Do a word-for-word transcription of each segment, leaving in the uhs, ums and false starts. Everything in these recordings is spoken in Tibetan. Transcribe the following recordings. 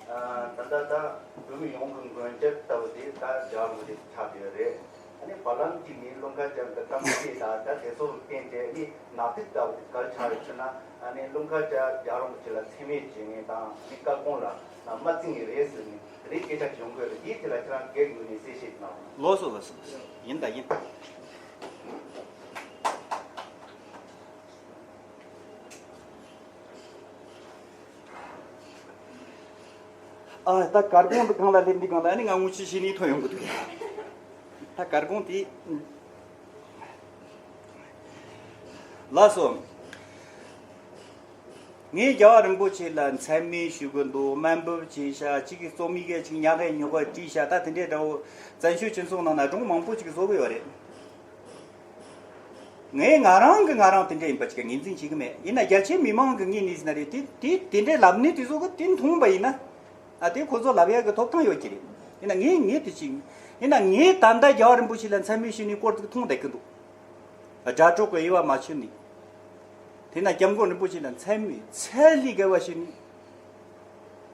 ད་ལྟ་ད་བོད་མི་ཡོངས་ཀྱི་མགོན་སྐྱབས་ལྟ་བུ་དེ་ད་རྒྱལ་བ་རིན་པོ་ཆེ་ཆགས་བསྡད་ཡོད་རེད། ཨ་ནི་བར་ལམ་གྱི་མི་ལུང་ཁ་ཅན་གྱི་གཏམ་བཤད་དང་ད་དེ་ཚོ་ལ་བརྟེན་ཏེ་ཨ་ནི་ནག་ཐིག་ལྟ་བུ་དེ་ག་རེ་ཆགས་ཡོད་ཟེར་ན། ཨ་ནི་ལུང་ཁ་ཅན་རྒྱལ་བ་རིན་པོ་ཆེ་ལ་མཚན་སྨད་བྱེད་མཁན་དང་ཨ་ནི་བཀའ་དགོངས་ལ་མ་བརྩི་མཁན་རེད་ཟེར་ནས་དེ་འདྲའི་སྐད་ཆ་ཞིག་ཡོང་གི་ཡོད་རེད། དེའི་ཐད་ལ་ཁྱེད་རང་སྒེར་ངོས་ནས་གསལ་བཤད་གནང་རོགས། ལགས་སོ། ལགས་སོ། ལགས་སོ། ཡིན་ད་ཡིན། ཨ་ད་དཀར་དགོང་འདི་སྒང་ལ་སླེབས་འདི་སྒང་ལ་ཨ་ནི་ང་དངུལ་ཆུ་ཞིག་ནས་ཐོན་ཡོང་གི་འདུག་ད་དཀར་དགོང་དེ། ལགས་སོ། ངས་རྒྱལ་བ་རིན་པོ་ཆེ་ལ་མཚན་སྨད་ཞུ་གི་འདུག་དམའ་འབེབས་བྱས་ཤག་གཅིག་གིས་རྩོམ་ཡིག་གཅིག་ཉག་གེ་ཉོག་གེ་བྲིས་ཤག་ད་དེ་འདྲའི་འདྲ་བོ་བཙན་བྱོལ་སྤྱི་ཚོགས་ནང་ན་སྒྲུང་མང་པོ་ཅིག་བཟོ་གི་ཡོད་རེད། ངས་ང་རང་གི་ང་རང་དེ་འདྲ་ཡིན་པ་ཅིག་ངོས་འཛིན་བྱེད་གི་མེད། ཡིན་ན་རྒྱ་ཆེ་མི་མང་གི་ངོས་ནས་ཟེར་ན་རེད། དེ་དེ་དེ་འདྲའི་ལབ་ནས་དེ་ཚོ་གི་དེ་མཐོང་པ་ཡིན་ན། ཨ་དེ་ཁོ་ཚོ་ལབ་ཡག་གི་ཐོབ་ཐང་ཡོད་ཀྱི་རེད། ཡིན་ན་ངས་ངས་དེ་ཅིག་ཡིན་ན་ངས་ད་ལྟ་རྒྱལ་བ་རིན་པོ་ཆེ་ལ་མཚན་སྨད་ཞུས་ནས་སྐོར་དེ་མཐོང་བསྡད་ཀྱི་འདུག་དགྲ་གྲོགས་ཀྱི་དབྱེ་བ་མ་ཕྱེ་ནས། དེས་ན་སྐྱབས་མགོན་རིན་པོ་ཆེ་ལ་མཚན་སྨད་ཚད་ལས་བརྒལ་བ་ཞིག་ནི།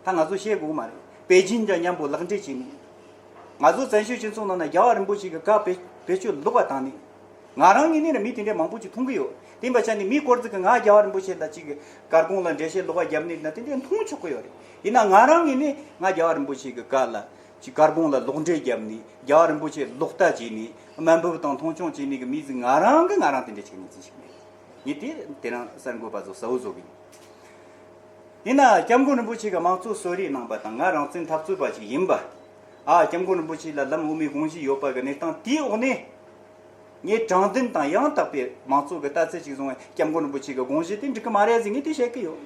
ད་ང་ཚོ་བཤད་དགོས་མ་རེད། པེ་ཅིན་དང་མཉམ་པོ་ལག་འབྲེལ་བྱས་ནས། ང་ཚོ་བཙན་བྱོལ་སྤྱི་ཚོགས་ནང་ན་རྒྱལ་བ་རིན་པོ་ཆེ་གི་བཀའ་བེད་བེད་སྤྱོད་ལོག་པ་བཏང་ནས། ང་རང་ངོས་ནས་ནི་མི་དེ་འདྲའི་མང་པོ་ཅིག་མཐོང་གི་ཡོད། དེ་འབའ་ཆ་ནས་མི་སྐོར་ཅིག་གིས་ང་རྒྱལ་བ་རིན་པོ་ཆེ་ལ་ཅིག་དཀར་དགོང་ལ་འགྲེལ་བཤད་ལོག་པ་བརྒྱབ་ནས་ན་དེ་འདྲའི་མཐོང་ཆོག་གི་ཡོད་རེད། ཡིན་ན་ང་རང་ངོས་ནས་ང་རྒྱལ་བ་རིན་པོ་ཆེ་གི་བཀའ་ལ་ཅིག་དཀར་དགོང་ལ་ལོག་འགྲེལ་བརྒྱབ་ནས་རྒྱལ་བ་རིན་པོ་ཆེ་ལོག་ལྟ་བྱས་ནས་དམའ་འབེབས་དང་མཐོང་ཆུང་བྱས་ནས་གི་མི་ཟིག་ང་རང་གི་ང་རང་དེ་འདྲ་ཅིག་ངོས་འཛིན་ཞིག་མེད། ངས་དེ་དེ་རང་གསར་འགོད་པ་ཚོ་གསལ་བོ་བཟོ་གི་ཡིན། ཡིན་ན་སྐྱབས་མགོན་རིན་པོ་ཆེ་གི་དམངས་གཙོ་གསོལ་རས་གནང་པ་དང་ང་རང་བཙན་འཐབ་རྩོད་པ་ཞིག་ཡིན་པ། ཨ་སྐྱབས་མགོན་རིན་པོ་ཆེ་ལ་ལམ་དབུ་མའི་དགོངས་གཞི་ཡོད་པ་གི་གནས་སྟངས་དེའི་འོག་ནས། ངས་དྲང་བདེན་དང་ཡང་དག་པའི་དམངས་གཙོ་གི་ལྟ་ཚུལ་ཅིག་བཟུང་བའི་སྐྱབས་མགོན་རིན་པོ་ཆེ་གི་དགོངས་གཞི་དེ་འགྲིག་གི་མ་རེད་ཟེར་ངས་དེ་བཤད་ཀྱི་ཡོད།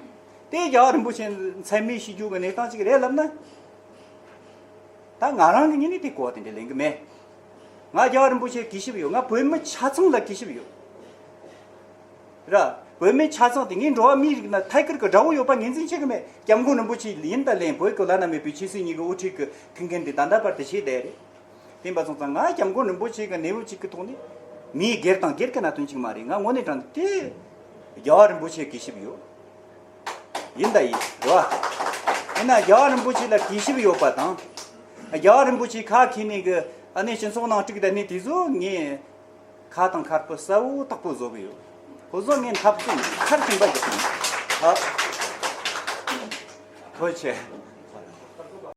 དེ་རྒྱལ་བ་རིན་པོ་ཆེ་མཚན་སྨད་ཞུ་རྒྱུ་གི་གནས་སྟངས་ཅིག་རེད་ལབ་ན། ད་ང་རང་གི་ངོས་ནས་དེ་གོ་བ་དེ་འདྲ་ལེན་གི་མེད། ང་རྒྱལ་བ་རིན་པོ་ཆེར་གུས་ཞབས་ཡོད། ང་བོད་མི་ཆ་ཚང་ལ་གུས་ཞབས་ཡོད། ར། བོད་མི་ཆ་ཚང་དེ་ངའི་འགྲོ་བ་མིའི་རིགས་ན་ཐད་ཀར་གྱི་དགྲ་བོ་ཡོད་པ་ངོས་འཛིན་བྱེད་གི་མེད། སྐྱབས་མགོན་རིན་པོ་ཆེ་ཡིན་ད་ལན་བོད་ཀྱི་བླ་ན་མེད་པའི་ཆོས་སྲིད་གཉིས་ཀྱི་དབུ་ཁྲིད་ཀྱི་ཐུགས་འགན་དེ་ད་ལྟ་བར་དུ་བཞེས་བསྡད་རེད། དེ་འབའ་སོང་ཙང་ང་སྐྱབས་མགོན་རིན་པོ་ཆེ་གི་གནས་བབ་ཅིག་གི་ཐོག་ནས་མིའི་སྒེར་དང་སྒེར་གྱི་གནད་དོན་ཅིག་མ་རེད། ང་དངོས་གནས་དྲང་གནས་དེ་རྒྱལ་བ་རིན་པོ་ཆེར་གུས་ཞབས་ཡོད། ཡིན་ད་ཡིན་རེད་བ། ཡིན་ན་རྒྱལ་བ་རིན་པོ་ཆེ་ལ་གུས་ཞབས་ཡོད་པ་དང་། རྒྱལ་བ་རིན་པོ་ཆེ་ཁ་འཁྱེར་ནས་གི་ཨ་ནི་སྤྱི་ཚོགས་ནང་དཀྲུག་བསྡད་ནས་དེ་ཚོ་ངས་ཁ་དང་ཁར་པོ་གསལ་བོ་དག་པོ་བཟོ་གི་ཡོད། ཁོ་ཚོ་ངས་འཐབ་རྩོད་མཐར་ཕྱིན་པ་ཞིག་ཡིན། ཨ། ཐུགས་རྗེ་ཆེ།